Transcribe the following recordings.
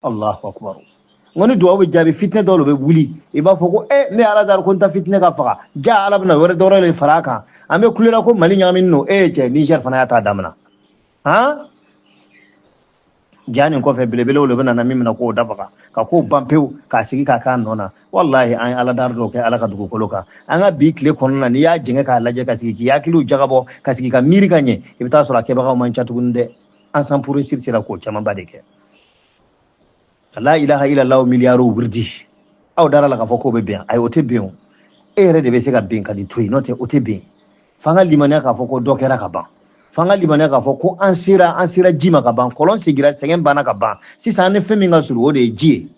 Allahu akbar. N ko ni duwawu bɛ jaabi, fitinɛ dɔw de bɛ wuli, i b'a fɔ ko e ne Ala dara ko n ta fitinɛ ka faga ja, Ala bɛna wɛrɛ dɔwɛrɛ de fara a kan. An bɛ kulela ko Mali ɲagaminen don. E cɛ, Niger fana y'a ta daminɛ han ja. Nin kɔfɛ, belebelew de bɛna na min bɛna k'o dafaga ka k'o ban pewu, k'a sigi k'a k'a nɔ na. Walahi, an ye Ala dari dɔw kɛ Ala ka dugukolo kan. An ka bi tile kɔnɔna na, n'i y'a jɛngɛ k'a lajɛ, ka sigi k'i hakiliw jagabɔ, ka sigi ka miiri ka ɲɛ, i bɛ taa sɔrɔ a kɛbagaw man ca tuguni dɛ. Ensemble pour réussir sera k'o camanba de kɛ. La ilaha illallah miliyariw wiridi, aw dara la k'a fɔ k'o bɛ bɛn. Ayi, o tɛ bɛn. O e yɛrɛ de bɛ se ka bɛn ka di to yen, n'o tɛ o tɛ bɛn. F'an ka limaniya k'a fɔ ko dɔ kɛra ka ban. F'an ka limaniya k'a fɔ ko an sera ji ma ka ban. Kɔlɔn segira, sɛgɛn banna ka ban. Sisan an ni fɛn min ka surun, o de ye ji ye.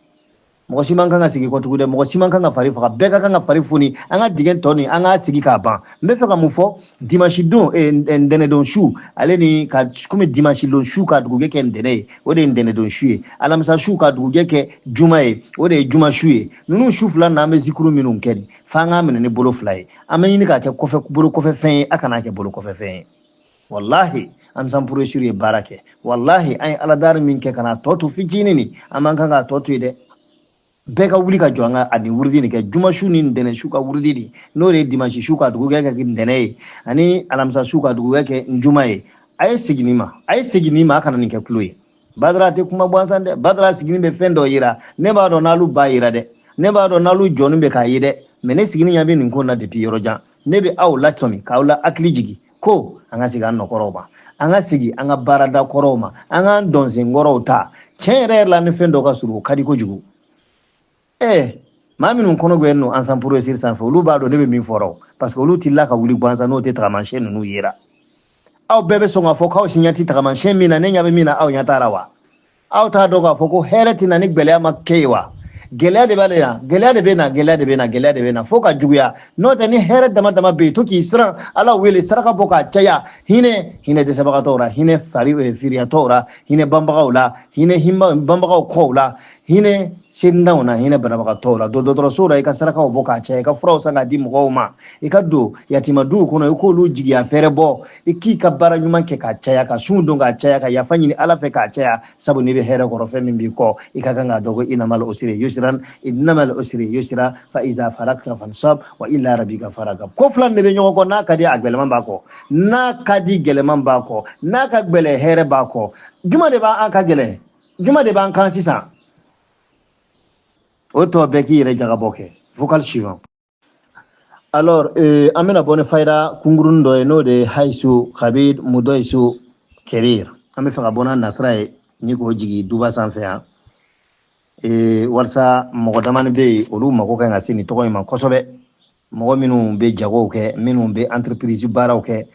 Mɔgɔ si man kan ka sigi kɔ tugun dɛ, mɔgɔ si man kan ka fari faga, bɛɛ ka kan ka fari foni. An ka dingɛ tɔ nin, an k'a sigi k'a ban. N bɛ fɛ ka mun fɔ? Dimanche don, ntɛnɛdon su, ale ni ka komi dimanche don su ka dugujɛ kɛ ntɛnɛn ye, o de ye ntɛnɛdon su ye. Alamisa su ka dugujɛ kɛ juma ye, o de ye juma su ye. Ninnu su fila ninnu, an bɛ zikuru minnu kɛ nin, f'an k'a minɛ ni bolo fila ye. An bɛ ɲini k'a kɛ kɔfɛ, bolo kɔfɛ fɛn ye. A kana kɛ bolo kɔfɛ fɛn ye. Wallahi, Ensemble pour réussir ye baara kɛ. Wallahi, an ye aladari min kɛ ka n'a tɔ to fitinin nin, an man kan k'a tɔ to yen dɛ. Bɛɛ ka wuli ka jɔ, an ka a nin wurudi nin kɛ, juma su ni ntɛnɛn su ka wurudi nin, n'o de ye dimanche su ka dugujɛ kɛ ntɛnɛn ye, ani alamisa su ka dugujɛ kɛ juma ye. A ye segin nin ma, a ye segin nin ma, a kana nin kɛ kulo ye. Badara tɛ kuma gansan dɛ. Badara sigini bɛ fɛn dɔ yira. Ne b'a dɔn n'alu b'a yira dɛ, ne b'a dɔn n'alu jɔnni bɛ k'a ye dɛ. Mais ne sigini ɲɛ bɛ nin ko na depuis yɔrɔ jan. Ne bɛ aw lasɔmi k'aw la hakili jigin ko an ka segin an nɔkɔrɔw ma, an ka segin an ka baarada kɔrɔw ma, an k'an dɔnsenkɔrɔw ta. Tiɲɛ yɛrɛ yɛrɛ la, ni fɛn dɔ ka surun, o ka di kojugu. Maa minnu kɔnɔ gbɛnnen don Ensemble pour réussir sanfɛ, olu b'a dɔn ne bɛ min fɔra o, parce que olu t'i la ka wuli gansan n'o tɛ tagamasiyɛn ninnu yera. Aw bɛɛ bɛ sɔn k'a fɔ k'aw si ɲɛ tɛ tagamasiyɛn min na, ne ɲɛ bɛ min na, aw ɲɛ t'a la wa? Aw t'a dɔn k'a fɔ ko hɛrɛ tɛ na ni gɛlɛya ma kɛ ye wa? Gɛlɛya de b'ale la, gɛlɛya de bɛ na, gɛlɛya de bɛ na, gɛlɛya de bɛ na fo ka juguya. N'o tɛ, ni hɛrɛ dama dama bɛ yen, to k'i siran Ala wele, saraka bɔ k'a caya, hinɛ hinɛ dɛsɛbagatɔw la, hinɛ fari firiyatɔw la, hinɛ banbagaw la, hinɛ hinɛ banbagaw kɔw la, hinɛ sendanw na, hinɛ banabagatɔw la. Don dɔgɔtɔrɔso la, i ka sarakaw bɔ k'a caya, i ka furaw san k'a di mɔgɔw ma, i ka don yatima duw kɔnɔ, i k'olu jigiya fɛrɛ bɔ, i k'i ka baara ɲuman kɛ k'a caya, ka sun don k'a caya, ka yafa ɲini Ala fɛ k'a caya. Sabu n'i bɛ hɛrɛ kɔrɔ, fɛn min b'i kɔ, i ka kan k'a dɔn ko innamal usri yusran, innamal usri yusra, fa iza faragta fansab wa ila rabbika faragab. Ko fila de bɛ ɲɔgɔn kɔ. N'a ka di, a gɛlɛman b'a kɔ. N'a ka di, gɛlɛman b'a kɔ. N'a ka gɛlɛn, hɛrɛ b'a kɔ. Juma de b'an ka gɛlɛn, juma de b'an kan sisan. O tɔ bɛɛ k'i yɛrɛ jagabɔ kɛ. Vocal suivant. Alors, an bɛna bɔ ni fayida kunkurunin dɔ ye, n'o de ye haisu kabir mudoisu kebir. An bɛ fɛ ka bɔ n'a nasira ye ni k'o jigin duba sanfɛ yan, walasa mɔgɔ damani bɛ yen, olu mago kan ka se nin tɔgɔ in ma kosɛbɛ. Mɔgɔ minnu bɛ jagow kɛ, minnu bɛ entreprise baaraw kɛ,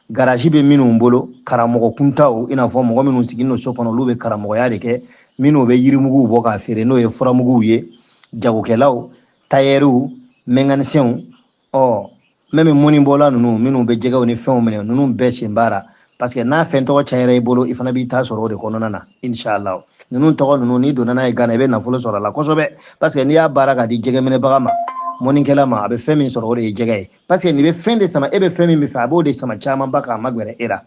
garage bɛ minnu bolo, karamɔgɔ kuntaw, i n'a fɔ mɔgɔ minnu sigilen don so kɔnɔ, olu bɛ karamɔgɔya de kɛ, minnu bɛ yirimuguw bɔ k'a feere, n'o ye furamuguw ye, jagokɛlaw, tayɛriw, mɛnganisɛnw, ɔ même mɔnibɔla ninnu, minnu bɛ jɛgɛw ni fɛnw minɛ, ninnu bɛɛ sen b'a la. Parce que n'a fɛn tɔgɔ cayara i bolo, i fana b'i ta sɔrɔ o de kɔnɔna na, inshallah. Ninnu tɔgɔ ninnu, n'i donna n'a ye Gana, i bɛ nafolo sɔrɔ a la kosɛbɛ. Parce que n'i y'a baara k'a di jɛgɛminɛbaga ma, mɔnikɛla ma, a bɛ fɛn min sɔrɔ, o de ye jɛgɛ ye. Parce que nin bɛ fɛn de sama, e bɛ fɛn min fɛ, a b'o de sama camanba k'a magɛrɛ e la.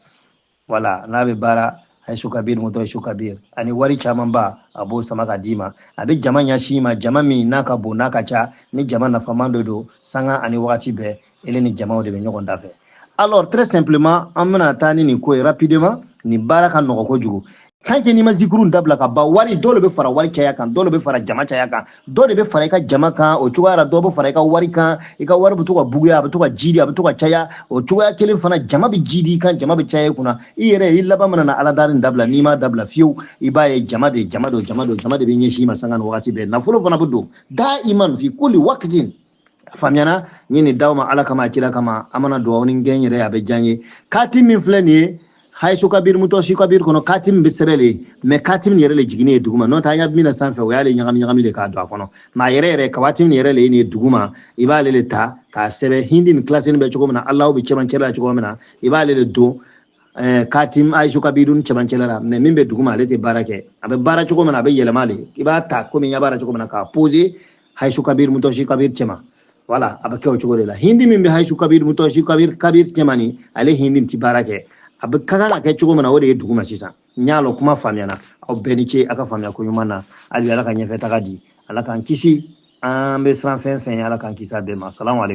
Wala n'a bɛ baara haisu kabir mutɔ kabir ani wari camanba, a b'o sama ka d'i ma. A bɛ jama ɲɛsin i ma, jama min n'a ka bon, n'a ka ca, ni jama nafaman de don. Sanga ani wagati bɛɛ, ele ni jamaw de bɛ ɲɔgɔn dafɛ. Alors, très simplement, an bɛna taa ni nin ko ye rapidement. Nin baara ka nɔgɔ kojugu. Tant que n'i ma zikuru dabila ka ban, wari dɔ de bɛ fara wari caya kan, dɔ de bɛ fara jama caya kan, dɔ de bɛ fara i ka jama kan. O cogoya la, dɔ bɛ fara i ka wari kan. I ka wari bɛ to ka buguya, a bɛ to ka jidi, a bɛ to ka caya. O cogoya kelen fana, jama bɛ jidi i kan, jama bɛ caya i kunna. I yɛrɛ, i laban mana na Ala dari dabila. N'i m'a dabila fiyewu, i b'a ye jama de, jama don, jama don, jama de bɛ ɲɛsin i ma sanga ni wagati bɛɛ. Nafolo fana bɛ don daiman fi kulli waqtin. Faamuyana? N ye nin d'aw ma Ala kama, a kira kama. An mana dugawu ni gɛn yɛrɛ, a bɛ diya n ye. Kati min filɛ nin ye, hayisu kabiri mutɔsi kabiri kɔnɔ, kati min bɛ sɛbɛn le, mais kati min yɛrɛ le jiginnen ye duguma. N'o tɛ, an ɲɛ min na sanfɛ, o y'ale ɲagami ɲagami de k'a don a kɔnɔ. Mais a yɛrɛ yɛrɛ, ka waati min yɛrɛ le ye nin ye duguma, i b'ale le ta k'a sɛbɛn. Hindi ni kilasi bɛ cogo min na, Alahu bɛ cɛmancɛ la cogo min na, i b'ale le don katim ayisu kabiru ni cɛmancɛ la. Mais min bɛ duguma, ale tɛ baara kɛ. A bɛ baara cogo min na, a bɛ yɛlɛma le. I b'a ta komi ɲɛ b'a la cogo min na, k'a poser hayisu kabiri mutɔsi kabiri cɛma. Voilà, a bɛ kɛ o cogo de la. Hindi min bɛ hayisu kabiri mutɔsi kabiri kabiri cɛma nin, ale hindi ti baara kɛ. A bɛ ka kan ka kɛ cogo min na, o de ye duguma sisan. N y'a lɔn kuma faamuyana. Aw bɛɛ ni ce a ka faamuya ko ɲuman na. Hali Ala ka ɲɛfɛ taga di, Ala k'an kisi. An bɛ siran fɛn fɛn ye, Ala k'an kisi a bɛɛ ma. Salamu aleykum.